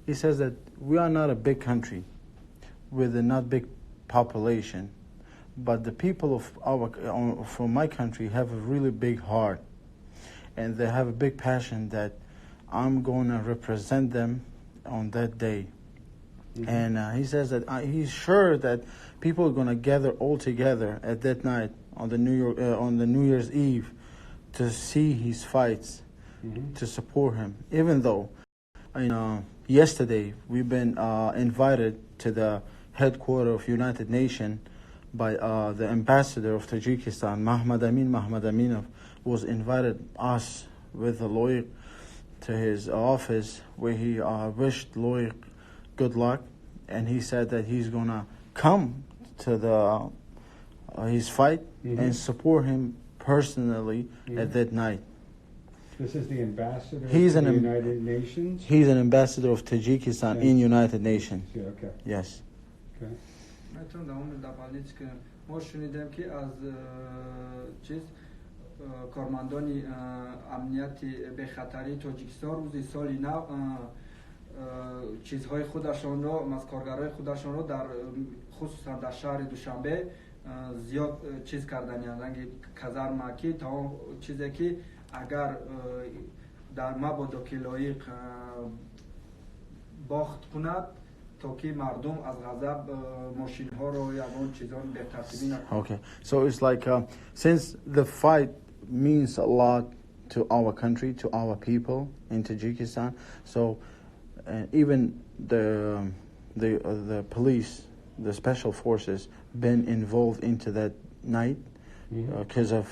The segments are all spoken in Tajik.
He says that we are not a big country with a not big population, but the people of our from my country have a really big heart, and they have a big passion that I'm going to represent them on that day. And he says that he's sure that people are going to gather all together at that night on the New Year's Eve to see his fights, to support him. Even though, yesterday we've been invited to the headquarters of United Nations by the ambassador of Tajikistan, Mahmad Amin Mahmad Aminov, was invited us with the Loiq to his office, where he wished Loiq good luck, and he said that he's gonna come to the his fight and support him personally at that night. This is the ambassador He's to an the United Nations? He's an ambassador of Tajikistan in United Nations. Yeah, okay. Yes. Okay. Метавонам давом дополнить кунам. Мо шунидем, ки аз чиз кормандони амнияти бехатарии Тоҷикистон рӯзи соли нав чизҳои худашонро, коргарои худашонро дар хусусан дар шаҳри Душанбе зиёд чиз карданиянд, ранги казарма ки то он чизе ки агар дар мабодо ки Лоиқ бохт кунад, то ки мардум аз ғазаб мошинҳоро ягон чизон бетартибӣ накунанд. Okay. So it's like since the fight means a lot to our country, to our people in Tajikistan. So even the police, the special forces, been involved into that night because of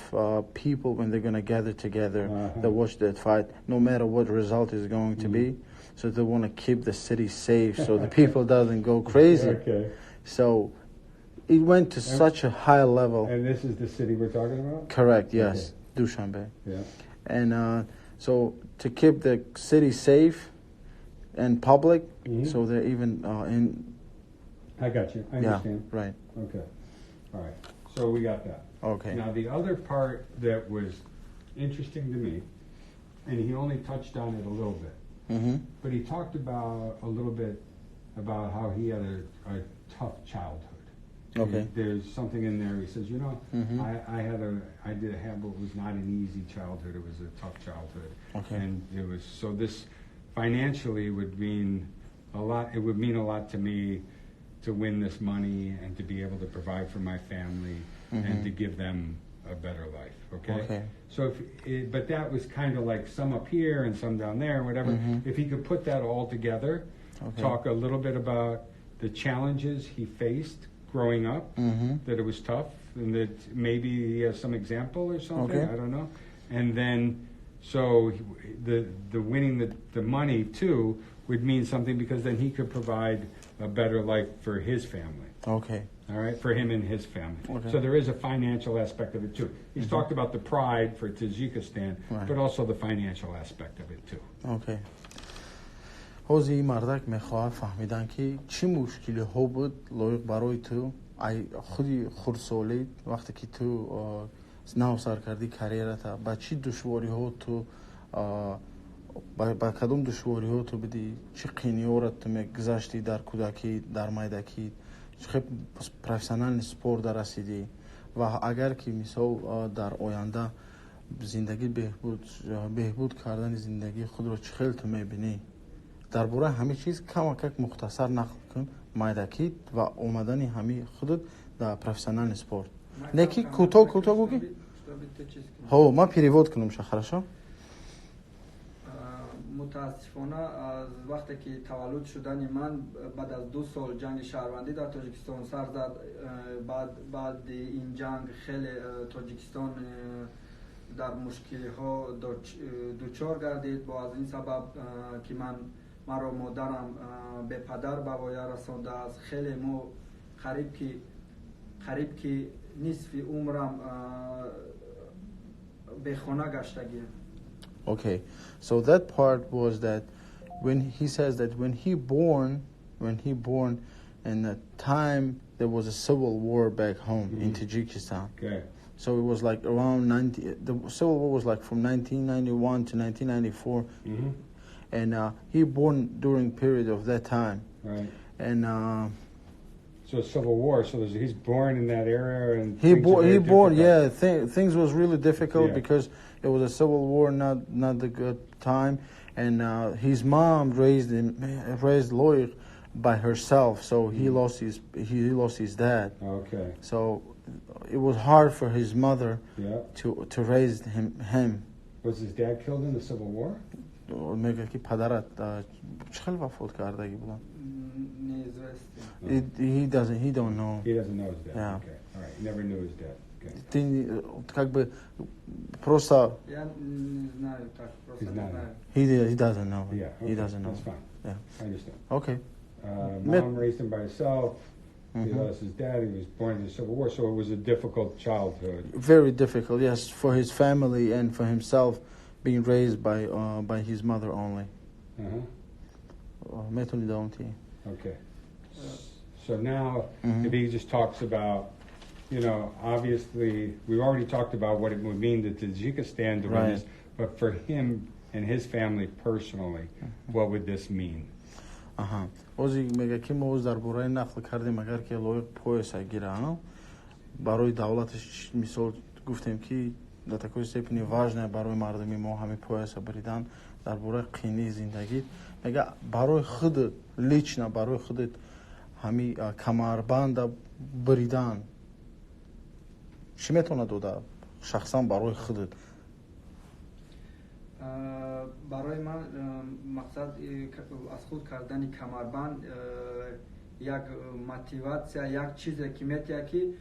people when they're gonna gather together to watch that fight, no matter what result is going to be. So they want to keep the city safe, so the people doesn't go crazy. So it went to such a high level. And this is the city we're talking about? Correct. Yes, Dushanbe. And so to keep the city safe and public, so they're even in. I got you. I understand. Yeah. Right. Okay. All right. So we got that. Okay. Now, the other part that was interesting to me, and he only touched on it a little bit, but he talked about a little bit about how he had a tough childhood. There's something in there. He says, I did have what was not an easy childhood. It was a tough childhood. And it was, so this financially would mean a lot. It would mean a lot to me to win this money and to be able to provide for my family and to give them a better life. Okay. Okay. So if, it, but that was kind of like some up here and some down there and whatever. If he could put that all together, talk a little bit about the challenges he faced growing up, that it was tough, and that maybe he has some example or something. Okay. I don't know. And then, so the winning the money too would mean something, because then he could provide a better life for his family. Okay. All right, for him and his family. Okay. So there is a financial aspect of it too. He's talked about the pride for Tajikistan, but also the financial aspect of it too. Okay. Ҳозир мардак мехоҳад фаҳмидан, ки чӣ мушкилиҳо буд, Лоиқ, барои ту ай худи хурдсолӣ, вақте ки ту нав сар кардӣ карьерата, ба чӣ душвориҳо ту ба кадом душвориҳо ту бидӣ, чӣ қийниҳоро ту мегузаштӣ дар кӯдакӣ, дар майдакӣ, чӣ профессиональный спорт расидӣ ва агар ки мисол дар оянда зиндагӣ беҳбуд кардани зиндагии худро чӣ хел ту мебинӣ. Дар бораи ҳамин чиз камакак мухтасар нақл кун, майдакӣ ва омадани ҳамин худат дар профессиональный спорт, не ки кӯтоҳ кӯтоҳ гӯ ки ҳо ман перевод кунам ша, хорошо. Мутаассифона, аз вақте ки таваллуд шудани ман, баъд аз 2 сол ҷанги шаҳрвандӣ дар Тоҷикистон сар зад. Баъди ин ҷанг хеле Тоҷикистон дар мушкилиҳо дучор гардид. Бо аз ин сабаб ки ман маро модарам бепадар ба воя расондааст, хеле мо қариб ки нисфи умрам бехона гаштагием. Okay, so that part was that when he says that when he born, in the time there was a civil war back home in Tajikistan. So it was like around 90, the civil war was like from 1991 to 1994. And he born during period of that time. Right. And so Civil War. So he's born in that era, and he born. Yeah, things was really difficult because it was a civil war, not the good time. And his mom raised him, raised Loiq by herself. So he lost his dad. Okay. So it was hard for his mother to raise him. Was his dad killed in the Civil War? Мега ки падарат чӣ хел вафот кардаги будан? Неизвестно. He doesn't, he don't know. He doesn't know his dad. Yeah. Okay. All right. He never knew his dad. Okay. Ты как бы просто. Я не знаю, так просто не знаю. He doesn't know. Yeah. Okay. He doesn't know. That's fine. Yeah. I understand. Okay. Mom raised him by herself. He lost his dad. He was born in the Civil War, so it was a difficult childhood. Very difficult, yes, for his family and for himself, being raised by his mother only. Okay. So now, if he just talks about, you know, obviously we've already talked about what it would mean to Tajikistan to win this, but for him and his family personally, what would this mean? Аҳа, ози мега ки мо оз дар бораи нақл кардем, агар ки Лоиқ пояса гира, барои давлаташ, мисол гуфтем ки до такой степени важная барои мардуми мо ҳами пояса биридан, дар бораи қийинии зиндагӣ мега, барои худат лично, барои худат ҳами камарбанда биридан чӣ метавонад дода шахсан барои худат? Барои ман мақсад аз худ кардани камарбанд як мотиватсия, як чизе ки метиҳад, ки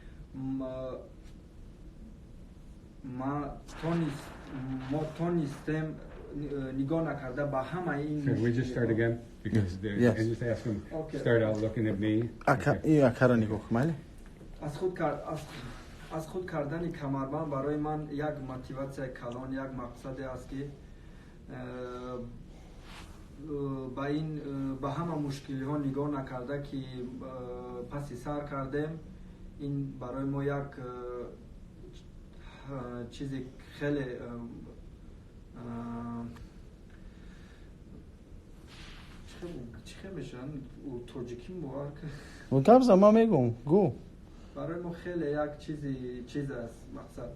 мо тонистем нигоҳ накарда ба ҳамаи ин. Can we just start again? Because Yes. and just ask him, Okay. start out looking at me. Ака, Okay. и акара нигоҳ кун, майли? Аз худ кардани камарбанд барои ман як мотиватсияи калон, як мақсаде аст, ки ба ин ба ҳама мушкилиҳо нигоҳ накарда, ки паси сар кардем, ин барои мо як чизи хеле чӣ хел мешавад тоҷикӣ, бовар кун. Гап зан, ман мегӯм, гӯ. Барои мо хеле як чизи чиз аст, мақсад,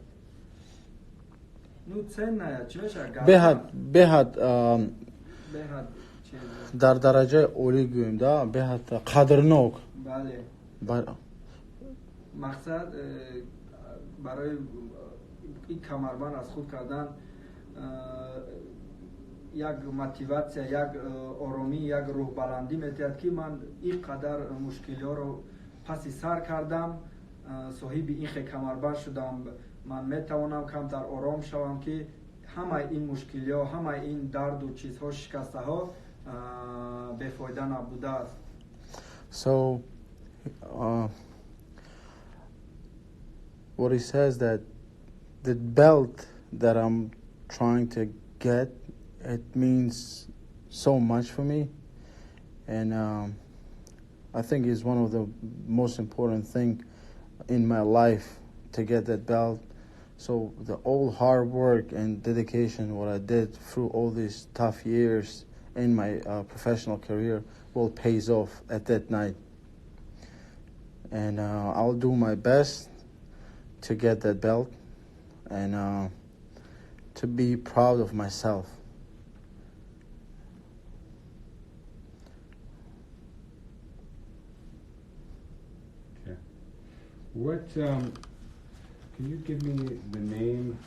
ну, ценная чӣ мешавад? Беҳад беҳад чиз. Дар дараҷаи олӣ гӯем да, беҳад қадрнок. Бале. Мақсад барои ин камарбанд аз худ кардан як мотиватсия, як оромӣ, як рӯҳбаландӣ метиҳад, ки ман ин қадар мушкилиҳоро паси сар кардам, соҳиби ин хе камарбанд шудам, ман метавонам камтар ором шавам, ки ҳамаи ин мушкилиҳо, ҳамаи ин дарду чизҳо, шикастаҳо бефоида набудааст. So what he says, that the belt that I'm trying to get, it means so much for me, and I think it's one of the most important thing in my life to get that belt. So the all hard work and dedication, what I did through all these tough years in my professional career, will pays off at that night. And I'll do my best to get that belt and to be proud of myself. Okay. What, can you give me the name